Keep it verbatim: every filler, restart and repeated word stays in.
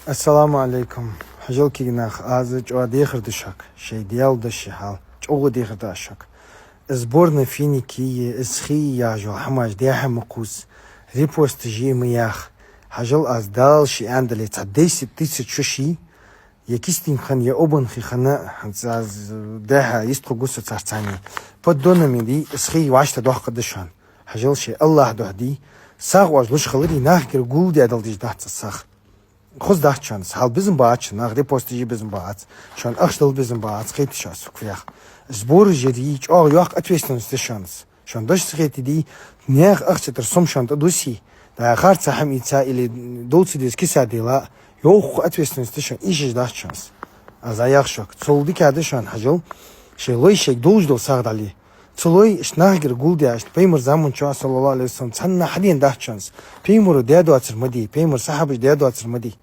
Ассаламу Ӏалайкум. Хьажал, кагий нах, аз чӀоагӀа дехар ду шуга, шоай Даьла дош, шоай хьал. ЧӀоагӀа дехар ду аз шуга. Из сборная Финикии, из хий яхаш йола хӀамаш дехьа ма кхувса, репосташ е ма яха. Хьажал, аз Дала ше аьнна дале, цхьа десять тысяч шу ший, е кистийна хана, е обанхи хана, хӀанз аз дехьа йистхургва со царца цхьана. Поддонами дий, из хий вӀаштӀехьадоаккхаргда шоана. Хьажал, шоай АллахӀа духьа дий, сагӀа оаш луш хиларе, нахагара гулдаь дала дезаш дац из сагӀа. Хоза дац шоана из, хьал безам бац шоана, наха репосташ е безам бац, шоана ахча дала безам бац, кхетий шо аз фу кхех. Сбораш яр е чӀоагӀа йоккха ответственность да шоана из. Шоана дош ца хетий дий, наьха ахча тӀара сом шоана тӀадуссий, дӀа харца хӀама ийца или дов ца деза киса дела, йоккха ответственность да шоана, эшаш дац шоана из. Аз яхар шуга, цул дикагӀа да шоана, хьажал, шоай лой шоайга долаш дола сагӀа дӀале. Цу лой иштта нахагара гулдаь, иштта пайхамара заман чу, саллаллахӀу Ӏалайхи ва саллам, цхьанне хьадена дац шоана из. Пайхамаро даь доацар ма дий, пайхамара сахьабаша даь доацар ма дий.